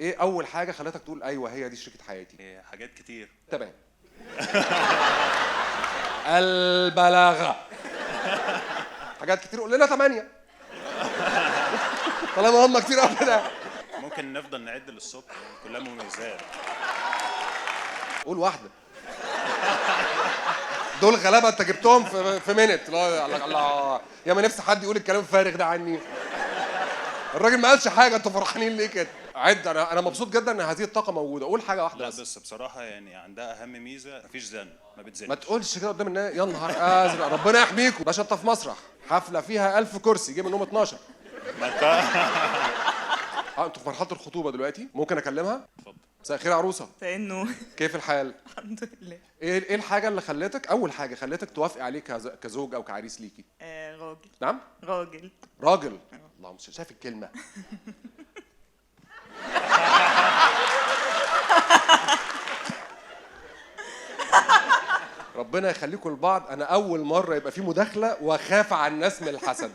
ايه اول حاجة خلتك تقول ايوه هي دي شريكه حياتي؟ إيه، حاجات كتير. تمام. البلاغة. حاجات كتير، قول لنا 8 طالما هم كتير قوي كده. ممكن نفضل نعد للصبح، يعني كلها مميزات. قول واحدة. دول غلابة انت جبتهم في minute. لا الله الله، يا ما نفسي حد يقول الكلام الفارغ ده عني. الراجل ما قالش حاجة، انتوا فرحانين ليه كده؟ عد. انا مبسوط جدا ان هذه الطاقة موجودة. قول حاجة واحدة لا بس. بس بصراحة يعني عندها اهم ميزه، مفيش زن، ما بتزنش. ما تقولش كده قدام الناس، يا نهار ازرق، ربنا يحميكم. باشا انت في مسرح، حفلة فيها 1000 كرسي، جه منهم 12. ما انت اه انتوا في مرحلة الخطوبة دلوقتي، ممكن اكلمها؟ اتفضل. مساء الخير يا عروسه. لانه كيف الحال؟ الحمد لله. ايه الحاجة اللي خلتك، اول حاجة خلتك توافقي عليه كزوج او كعريس ليكي؟ راجل. نعم؟ راجل. راجل. اللهم شايف الكلمة. ربنا يخليكم لبعض. انا اول مرة يبقى في مداخله واخاف على الناس من الحسد.